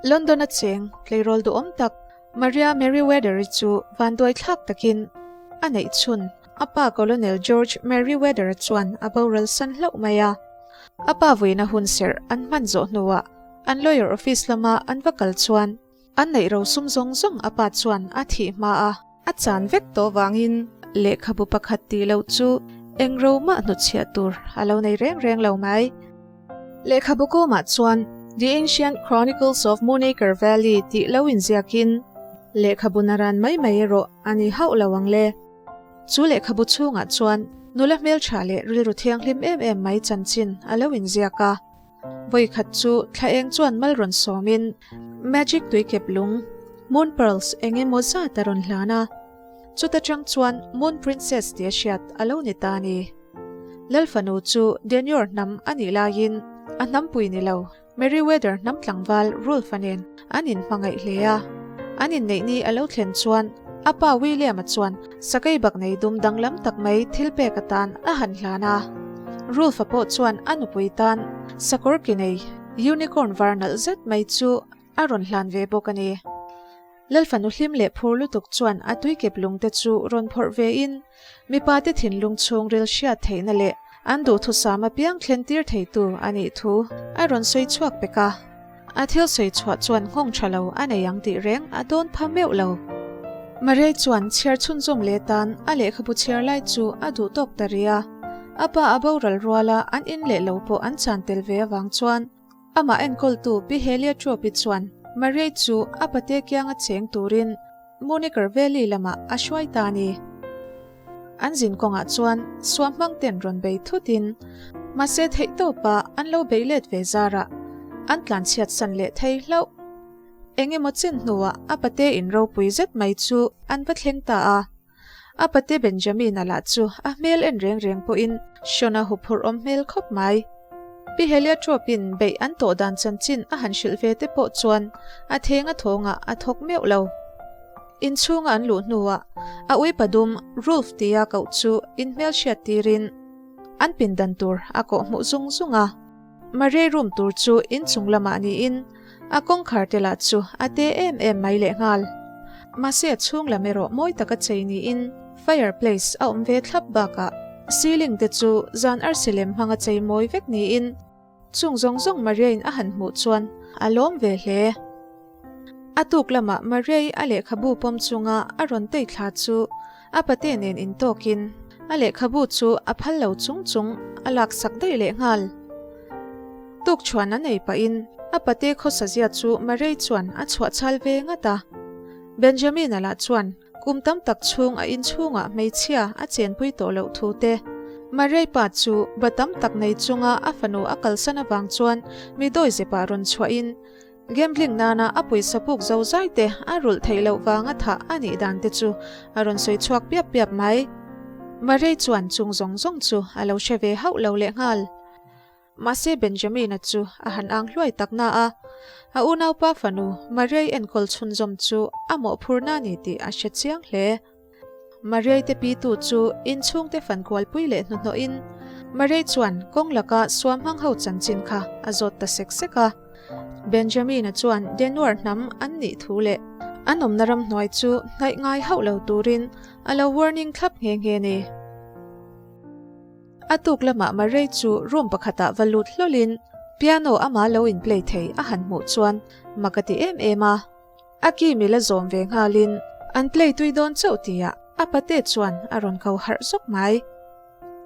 London-a cheng tleirawl duhawm tak Maria Merryweather-i chu vanduai thlak takin a neih chhun a pa Colonel George Merryweather-a chuan a boral san hlauh mai a. A pa vuina hun serh an hman zawh hnuah an lawyer office lama an va kal chuan an neih ro sum zawng zawng a pa chuan a thih hma a. A chan vek tawh vangin lehkhabu pakhat tih loh chu eng ro mah hnutchhiah tur a lo nei reng reng lo mai. Lehkhabu kawmah chuan The Ancient Chronicles of Moonacre Valley tih lo inziakin lehkhabu naran mai mai erawh a ni hauh lo ang le. Chu lehkhabu chhungah chuan nula hmeltha leh rilru thianghlim em em mai chanchin a lo inziak a. Vawikhat chu thla eng chuan mal rawn sawmin Magic tuikep lung, Moon Pearls, eng emaw zat a rawn hlan a. Chuta tang chuan Moon Princess tia hriat a lo ni ta a ni. Lalfanu chu Denyor hnam a nih laiin a hnampui ni lo, Merryweather hnam tlangval Rulf-a nen an inhmangaih hle a. An inneih ni a lo thlen chuan a pa William-a chuan sakei bak nei dum danglam tak mai thil pek atan a han hlan a. Rulf-a pawh chuan a nupui tan sakawr ki nei unicorn var nalh zet mai chu a rawn hlan ve bawk a ni. Lalfanu hlim leh phur lutuk chuan a tuikep lungte chu rawn phawrh ve in mipa te thinlung chhungril hriat theihna leh an duhthusam apiang thlen tir theitu a nih thu a rawn sawi chhuak pek a. A thil sawi chhuah chuan nghawng tha lo a nei ang tih reng a dawn pha meuh lo. Maria chuan chhiar chhunzawm leh tan a lehkhabu chhiar lai chu a duh tawk ta rih a. A pa a boral ruala an in leh lo pawh an chan tel ve avang chuan Amah enkawltu Pi Helia Tropi chuan Maria chu a pate kianga cheng turin Muniker Valley lamah a hruai ta a ni. An zin kawngah chuan suam hmang ten rawn bei thutin mahse theihtawpa an lo bei let ve zarah an tlanchhiat san leh thei hlauh. Eng emaw chen hnuah a pate in ropui zet mai chu an va thleng ta a. A pate Benjamin-a lah chu a hmel en reng reng pawhin Sean-a huphurh awm hmel khawp mai. Pi Heliatrope-in beih an tawh dan chanchin a han hrilh ve te pawh chuan a theng a thawngah a thawk meuh lo. Inchhunga an luh hnuah a uipa dum Rulf tia koh chu inhmelhriat tirin an pindan tur a kawh hmuh zung zung a. Marie room tur chu inchung lamah niin a kawngkhar te lah chu a te em em mai lehnghal. Mahse a chhung lam erawh mawi taka chei niin fireplace a awm ve thlap bakah ceiling te chu zan arsi lem hmanga chei mawi vek niin chung zawng zawng Marie-in a han hmuh chuan a lawm ve hle. A tuk lamah Marie-i a lehkhabu pawm chunga a rawn tei thla chu a pate nen intawkin a lehkhabu chu a phal lo chung chung a laksak daih leh nghal. Tuk chuan an ei pahin a pate khawsazia chu Marie chuan a chhuah chhal ve ngat a. Benjamin-a lah chuan Kum tam tak chhung a inchhungah hmeichhia a chenpui tawh loh thu te, Maria pa chu ba tam tak nei chunga a fanu a kalsan avang chuan mi dawizepah rawn chhuahin gambling nana a pawisa puk zo zai te a rulh theih loh vanga thah a nih dan te chu a rawn sawi chhuak piap piap mai. Maria chuan chung zawng zawng chu a lo hre ve hauh lo lehnghal. Mahse Benjamin-a chu a han ang hluai tak na a, a unaupa fanu Maria-i enkawl chhunzawm chu a mawhphurna a ni tih a hre chiang hle. Maria-i te pitu chu inchhungte fan kualpui leh hnuhnawhin Maria-i chuan kawng laka suam hmang ho chanchin kha a zawt ta sek sek a. Benjamin-a chuan Denuar hnam an nih thu leh an awmna ramhnuai chu hnaih ngai hauh lo turin a lo warning thlap nghe nghe ni. A tuk lamah Murray chu room pakhatah va lut hlawlin piano ama lo in play thei a han hmuh chuan mak a ti em em a. A ki mil a zawm ve nghalin an play tui dawn chauh tihah a pate chuan a rawn ko harh zawk mai.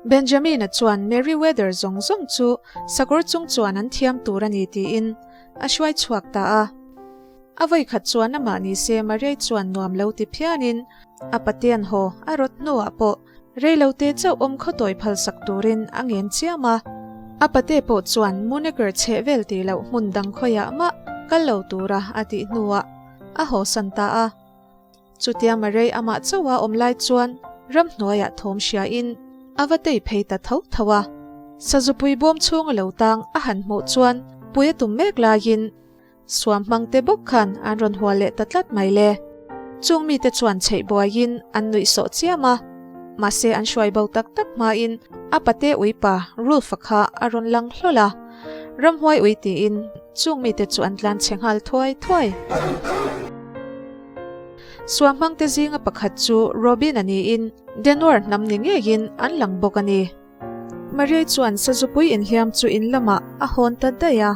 Benjamin-a chuan Merryweather zawng zawng chu sakawr chung chuan an thiam tur a ni tiin a hruai chhuak ta a. A vawikhat chuan amah ni se Murray chuan nuam lo ti phianin a patean haw a rawt hnuah pawh Reilote chauh awm khawtawi phalsak turin a ngen chiam a, a pate pawh chuan Muneker chheh vel tih loh hmun dang khawiah mah kal lo tura a tih hnuah a hawsan ta a. Chutia Marei amah chauha awm lai chuan ramhnuaiah thawm hriain a va tei phei ta tho tho a. Sazupui bawm chhung a lo tang a han hmuh chuan pui a tum mek laiin Suam hmangte bawk khan an rawn hual leh ta tlat mai le. Chung mite chuan chheih buaiin an nuih sawh chiam a. Mahse an hruai bo tak tak hmain a pate uipa Rulf-a kha a rawn lang hlawl a. Ramhuai ui tiin chung mite chu an tlan chhe nghal thuai thuai. Suamhmangte zinga pakhat chu Robin-a niin Denwar hnam ni ngeiin an lang bawk a ni. Maria chuan sazupui inhliam chu in lamah a hawn ta daih a.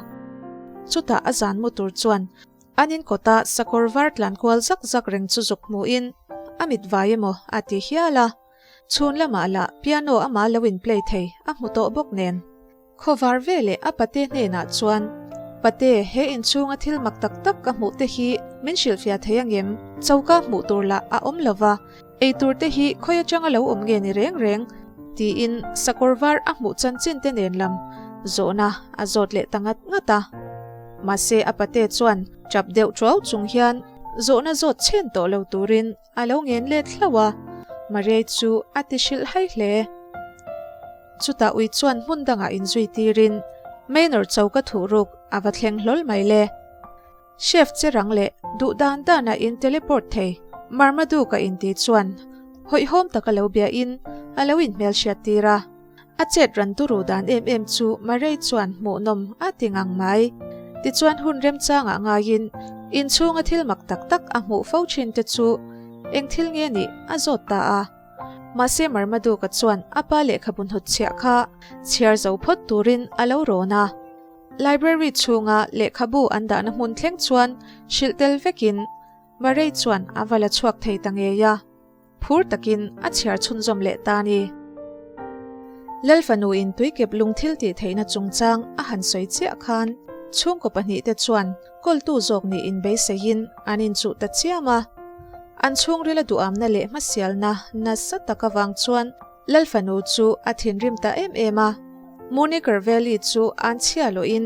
Chutah a zan mu tur chuan an in kawta sakawr var tlan kual zak zak reng chu zuk hmuhin a mit vai emaw a ti hial a. Chhun lamah lah piano amah lo in play thei a hmu tawh bawk nen. Khawvar veleh a pate hnenah chuan, Pate, he inchhunga thil mak tak tak ka hmuh te hi min hrilhfiah thei angem? Choka hmuh tur lah a awm lo va, ei tur te hi khawi atanga lo awm nge ni reng reng? tiin sakawr var a hmuh chanchin te nen lam zawhna a zawt leh ta ngat ngat a. Mahse a pate chuan tap deuh tuau chung hian zawhna zawt chhen tawh lo turin a lo ngen let hlauh a, Mariai chu a ti hrilh hai hle. Chutah ui chuan hmun dangah inzui tirin Manor choka thuh ruk a va thleng hlawl mai le. Chef che rang leh duh dan dana in teleport thei Marmaduke-a inti chuan hawihhawm taka lo biahin a lo inhmelhriat tir a. A chet ran turu dan em em chu Murray chuan hmuhnawm a ti ngang mai. Tichuan hun remchangah ngaiin inchhunga thil mak tak tak a hmuh fo thin te chu eng thil nge nih a zawt ta a. Mahse Marmaduke-a chuan a pa lehkhabu hnutchhiah kha chhiar zo phawt turin a lo rawn a. Library chhunga lehkhabu an dahna hmun thleng chuan hrilh tel vekin Murray chuan a va la chhuak thei ta ngei a. Phur takin a chhiar chhunzawm leh ta a ni. Lalfanu in tuikep lung thil tih theihna chungchang a han sawi chiah khan chhungkaw pahnihte chuan kawltu zawk nih inbeiseiin an inchuh ta chiam a. An chhungrila duhamna leh hmasialna nasa tak avang chuan Lalfanu chu a thinrim ta em em a. Muniker Valley chu an chhia lawhin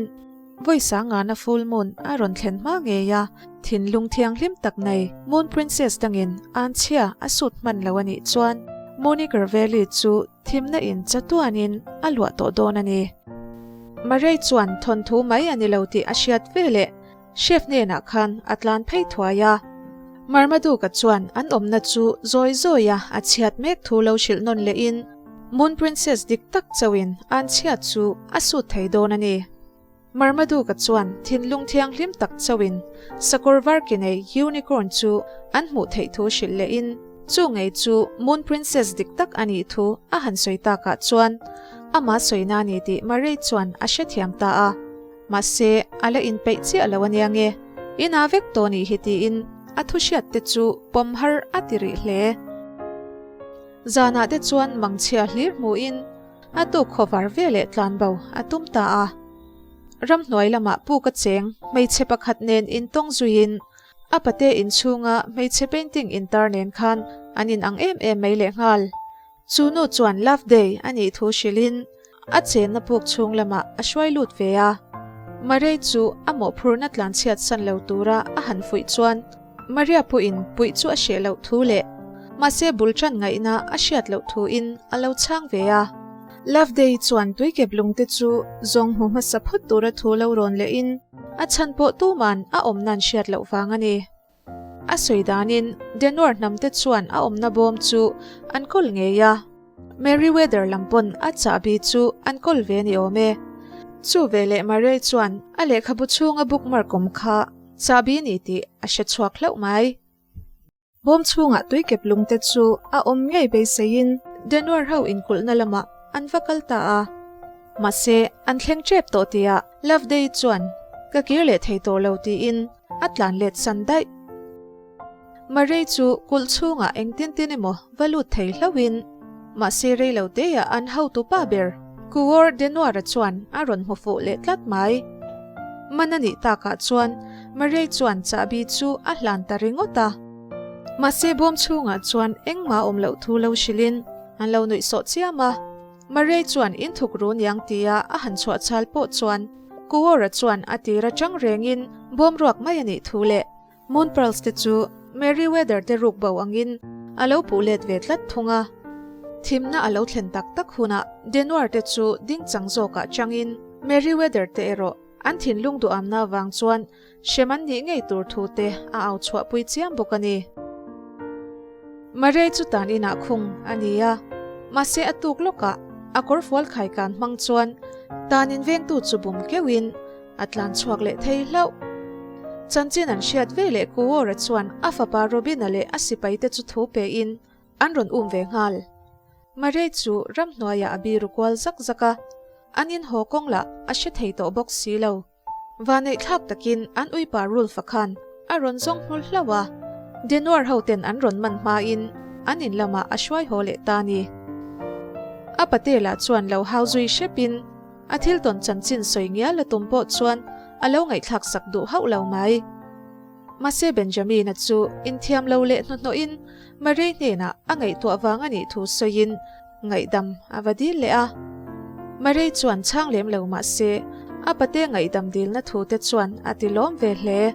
Vawi sangana full moon a rawn thlen hma ngei a, thinlung thianghlim tak nei Moon Princess dangin an chhia a sut hman lo a nih chuan Mooniker Valley chu thimna in chatuanin a luah tawh dawn a ni. Murray chuan thawnthu mai a ni lo tih a hriat veleh Chef hnenah khan a tlan phei thuai a. Marmaduke-a chuan an awmna chu zawi zawia a chhiat mek thu lo hrilh nawn lehin Moon Princess dik tak chauhin an chhiat chu a sut thei dawn a ni. Marmaduke-a chuan thinlung thianghlim tak chauhin sakawr var ke nei Unicorn chu an hmuh theih thu hrilh lehin chu ngei chu Moon Princess dik tak a nih thu a han sawi takah chuan amah sawina a ni tih Murray chuan a hrethiam ta a. Mahse, a la inpeih chiah lo a nia nge, i na vek tawh nih hi tiin a thu hriat te chu pawm har a ti rih hle. Zanah te chuan mangchhia hlir hmuhin a tuk khawvar ve leh tlanbo a tum ta a. Ramhnuai lamah puk a cheng hmeichhe pakhat nen intawng zuiin a pate inchhunga hmeichhe painting intar nen khan an inang em em mai lehnghal. Chu nu chuan Love Day a nih thu hrilhin a chenna puk chhung lamah a hruai lut ve a. Marei chu a mawhphurhna tlanchhiat san lo tura a han fuih chuan Maria pawhin puih chu a hreh loh thu leh mahse bul tan ngaihna a hriat loh thuin a lo chhang ve a. Love Day chuan tuikep lungte chu zawng hmu hmasa phawt tura thu lo rawn lehin a chhan pawh tuman a awmna an hriat loh vang a ni. A sawi danin Denwar hnamte chuan a awmna bawm chu an kawl ngei a, Merriweather lam pawn a chahbi chu an kawl ve ni awm e. Chu veleh Murray chuan a lehkhabu chhunga bookmark awm kha chahbi ni tih a hre chhuak hlauh mai. Bawm chhungah tuikep lungte chu a awm ngei beiseiin Denwar ho inkulhna lamah an va kal ta a. Mahse, an thleng tep tawh tihah Loveday chuan ka kir leh thei tawh lo tiin a tlan let san daih. Murray chu kulh chhungah engtin tin emaw va lut thei hlauhin, mahse rei lo teah an hotu pa ber Kuor Denuara chuan a rawn hmu fuh leh tlat mai. Man a nih takah chuan Murray chuan chahbi chu a hlan ta ringawt a. Mahse bawm chhungah chuan engmah awm loh thu lo hrilhin an lo nuih sawh chiam a. Murray chuan in thuk ru niang tia a han chhuah chhal pawh chuan Kuora chuan a tir atang rengin bawm ruak mai a nih thu leh Moon Pearls te chu Merryweather te ruk bo angin a lo puh let ve tlat thung a. Thimna a lo thlen tak tak hunah Denoir te chu ding chang zawkah changin Merryweather te erawh an thinlung duhamna avang chuan hrem an nih ngei tur thu te a au chhuahpui chiam bawk a ni. Murray chu tan inah khung a ni a, mahse a tuk lawkah a kawrfual khaikan hmang chuan. Tanin vengtu chu bum keuhin a tlan chhuak leh thei hlauh. Chanchin an hriat ve leh Kuora chuan a fapa Robina leh a sipaite chu thu pein an rawn um ve nghal. Marei chu ramhnuaiah a biru kual zak zak a, an inhaw kawng lah a hre thei tawh bawk si lo. Vaneihthlak takin an uipa Rulfa khan a rawn zawng hmul hlauh a, Denuar ho ten an rawn man hmain an in lamah a hruai haw leh ta ni. A patela chuan lo hau zui hrepin a thil tawn chanchin sawi ngial a tum pawh chuan a lo ngaihthlak sak duh hauh lo mai. Mahse Benjamina chu inthiam lo leh hnuhnawhin Marie hnenah a ngaihtuah vang a nih thu sawiin ngaihdam a va dil leh a. Marie chuan chhang lem lo mah se a pate ngaihdam dilna thu te chuan a ti lawm ve hle.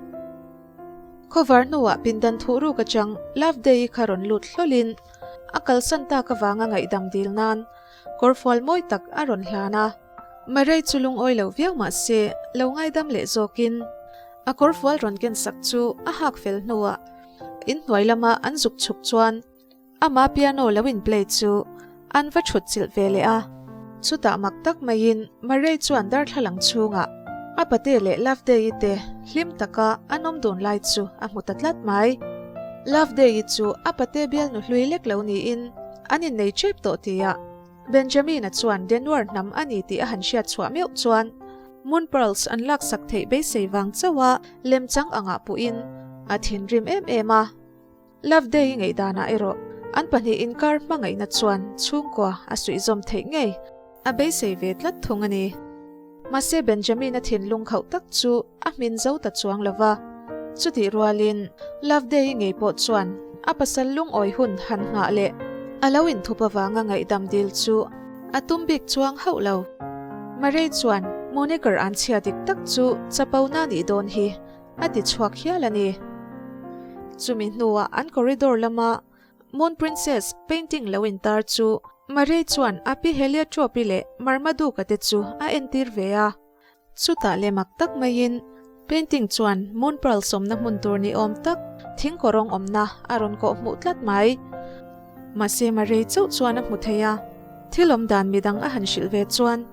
Khawvar hnuah pindan thuh ruk atang Love Day-i kha rawn lut hlawlin a kalsan tak avanga ngaihdam dil nan kawrfual mawi tak a rawn hlan a. Marie chu lungawi lo viau mah se lo ngaidam leh zawkin a kawrfual rawn ken sak chu a hak fel hnuah inhnuai lama an zuk chhuk chuan Ama piano lo in play chu an va thut chilh ve leh a. Chutah mak tak maiin Murray chuan darthlalang chhungah a pate leh Loveday-i te hlim taka an awm dun lai chu a hmu ta tlat mai. Loveday-i chu a pate bialnu hlui lek lo niin an innei tep tawh tia Benjamin-a chuan Denwer hnam a ni tih a han hriat chhuah meuh chuan Moon Pearls an laksak theih beisei vang chauh a lemchang angah puhin a thinrim em em a. Love Day ngaihdanah erawh an pahnih inkar hmangaihna chuan chhungkua a suihzawm theih ngei a beisei ve tlat thung a ni. Mahse Benjamin-a thinlung khauh tak chu a hmin zo ta chuang lo va, chutih rualin Love Day ngei pawh chuan a pasal lungawi hun han nghah leh a lo inthup avanga ngaihdam dil chu a tum bik chuang hauh lo. Murray chuan Moniker an chhia dik tak chu chapo na nih dawn hi a ti chhuak hial a ni. Chumi hnuah an corridor lama Moon Princess painting lo intar chu Marie chuan a pi Heliotrope-i leh Marmaduke-a te chu a entir ve a. Chutah leh mak tak maiin painting chuan Moon Pearl sawmna hmun tur ni awm tak thing kawrawng awmna a rawn kawh hmuh tlat mai. Mahse Marie chauh chuan a hmu thei a, thil awm dan midang a han hrilh ve chuan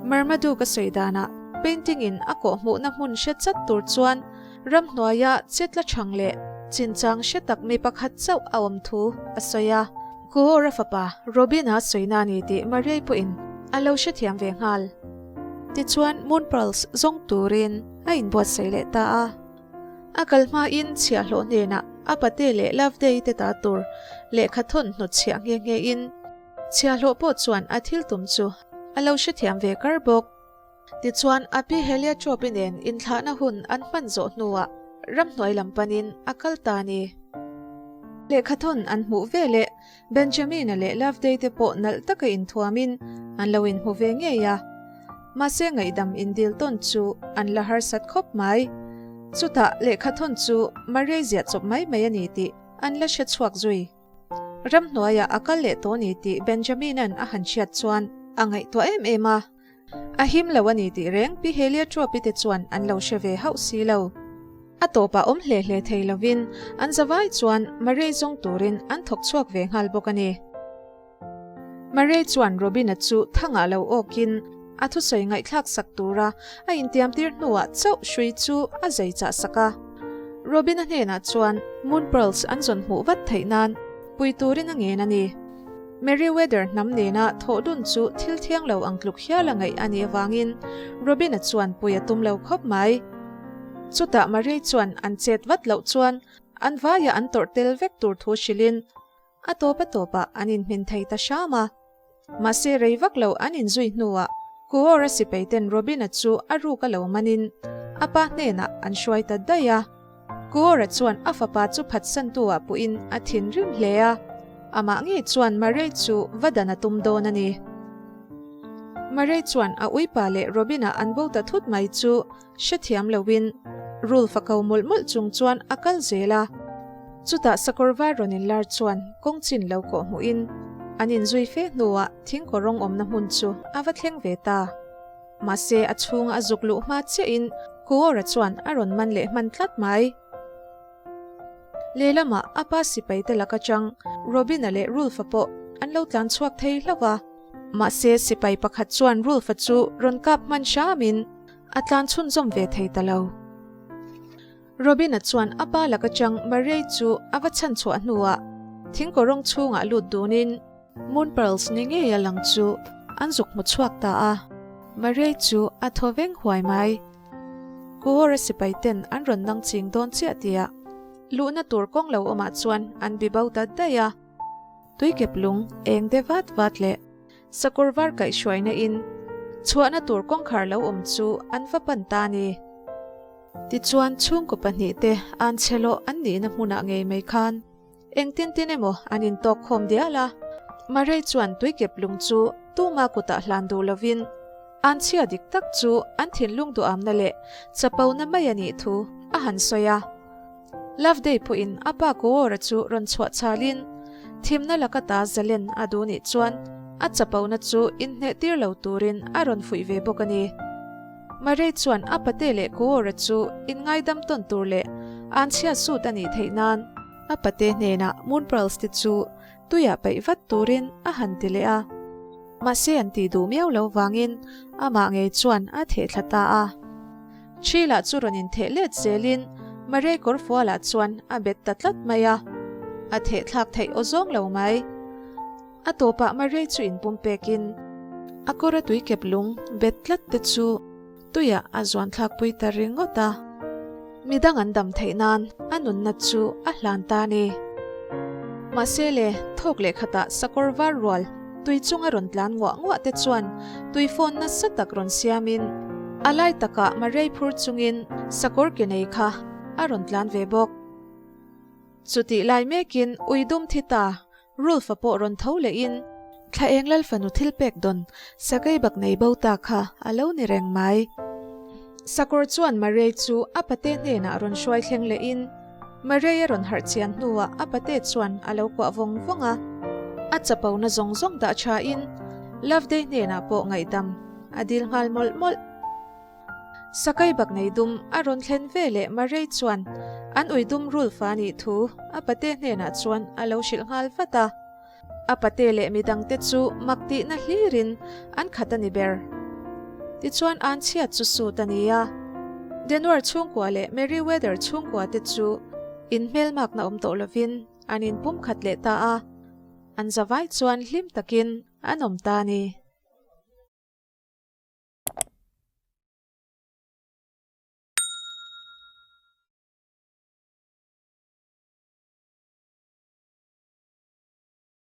Marmaduke a sawi danah painting in a kawh hmuhna hmun hre chat tur chuan ramhnuaia chetla chhang leh chinchang hre tak mi pakhat chauh a awm thu a sawi a. Kuhora fapa Robin-a sawina a ni tih Mariai pawhin a lo hrethiam ve nghal. Tichuan Moon Pearls zawng turin a inbuatsaih leh ta a. A kal hmain chhiahhlawh hnenah a pate leh Loveday te ta tur lehkha thawn hnutchhiah nghe nghe in, Chhiahhlawh pawh chuan a thil tum chu a lo hrethiam ve kar bawk. Tichuan, a pi Heliotrope-i nen inthlahna hun an hman zawh hnuah ramhnuai lam panin a kal ta a ni. Lehkhathawn an hmuh ve leh Benjamin-a leh Loveday te pawh nalh taka inthuamin an lo inhmu ve ngei a. Mahse ngaihdam indil tawn chu an la harsat khawp mai. Chutah lehkhathawn chu Maria ziah chawp mai mai a ni tih an la hre chhuak zui. Ramhnuaiah a kal leh tawh a ni tih Benjamin-a'n a han hriat chuan a ngaihtuah em em a. A him lo a ni tih reng Pi Heliotrope-i te chuan an lo hre ve hauh si lo. A tawpah awm hle hle thei lovin an zavai chuan Marie zawng turin an thawk chhuak ve nghal bawk a ni. Marie chuan Robin-a chu thangah lo awkin a thusawi ngaihthlak sak tura a intiamtir hnuah chauh hrui chu a zai chah sak a. Robin-a hnenah chuan Moon Pearls an zawn hmuh vat theih nan pui turin a ngen a ni. Merryweather hnam nena thawh dun chu thil thiang lo ang tluk hial a ngaih a nih avangin Robin-a chuan pui a tum lo khawp mai. Chutah Marie chuan an chet vat loh chuan an vaiah an tawrh tel vek tur thu hrilhin A tawp a tawpah an inhmin thei ta hram a. Mahse rei vak lo an inzui hnuah Kuor-a sipaiten Robin-a chu a ruk a lo manin a pa hnenah an hruai ta daih a. Kuor-a chuan a fapa chu phatsantu-ah puhin a thinrim hle a, amah ngei chuan Murray chu va dan a tum dawn a ni. Murray chuan a uipa leh Robin-a an bo ta thut mai chu Hrethiam loin rul fako mawlh mawlh chung chuan a kal zel a. Chutah sakawr var rawn inlar chuan kawng chin lo kawh hmuhin an inzui fe hnuah thingkaw rawng awmna hmun chu a va thleng ve ta. Mahse a chhunga a zuk luh hma chiahin Kuora chuan a rawn man leh hman tlat mai. Lehlamah a pa sipai te lak atang Robin-a leh Rulf-a pawh an lo tlan chhuak thei hlauh a. Mahse sipai pakhat chuan Rulf-a chu rawn kap hman hramin a tlan chhunzawm ve thei ta lo. Robin-a chuan a pa lak atang Maria-i chu a va chhan chhuah hnuah thingkawrawng chhungah lut dunin Moon Pearls ni ngei a lang chu an zuk hmu chhuak ta a, Maria-i chu a thaw veng huai mai. Kuhawra sipai ten an rawn nang ching dawn chiah tia luhna tur kawng lo awmah chuan an bi bo ta daih a. Tuikep lung eng de vat vat leh sakawr var kaihhruaina in chhuahna tur kawngkhar lo awm chu an va pan ta a ni. Tichuan chhungkaw pahnihte an chhe lawh an nihna hmunah ngei mai khan engtin tin emaw an intawk khawm dial a. Marei chuan tuikep lung chu tuma kutah hlan duh lovin an chhia dik tak chu an thinlung duhamna leh chapona mai a nih thu a han sawi a. Loveday pawhin a pa Kawra chu rawn chhuah chhalin thimna laka ta zalen a duh nih chuan a chapona chu inhneh tir lo turin a rawn fuih ve bawk a ni. Murray chuan a pate leh Kawra chu inngaidam tawn tur leh an chhiat sut a nih theih nan a pate hnenah Moon Pearls te chu tuiah paih vat turin a han ti leh a. Mahse an tih duh miau lo vangin amah ngei chuan a theh thla ta a. Sheila chu rawn intheh let zelin Murray kawrfualah chuan a bet ta tlat mai a, a theh thlak theih aw zawng lo mai. A tawpah Murray chu inpum pekin a kawra tui kep lung bet tlat te chu tuiah a zuan thlakpui ta ringawt a. Midang an dam theih nan a nunna chu a hlan ta a ni. Mahse le, thawk leh khatah sakawr var rual tui chunga rawn tlan nguah nguah te chuan tui phone nasa tak rawn siamin a lai takah Marei phur chungin sakawr ke nei kha a rawn tlan ve bawk. Chutih lai mekin ui dum thi ta Rulf-a pawh rawn tho lehin thla eng lal fanu thil pek dawn sakei bak nei bo ta kha a lo ni reng mai. Sakawr chuan Marei chu a pate hnenah rawn hruai thleng lehin Marei a rawn harh chian hnuah a pate chuan a lo kuah vawng vawng a. A chapona zawng zawng dah thain Loveday hnenah pawh ngaihdam a dil nghal mawlh mawlh. Sakai bak nei dum a rawn thlen ve leh Marei chuan an ui dum rul fa nih thu a pate hnenah chuan a lo hrilh nghal vat a. A pate leh midangte chu mak tihna hlirin an khat a ni ber. Tichuan an chhiat chu sut a ni a. Denver chhungkua leh Merriweather chhungkua te chu inhmelmakna awm tawh lovin an inpumkhat leh ta a. An zavai chuan hlim takin an awm ta a ni.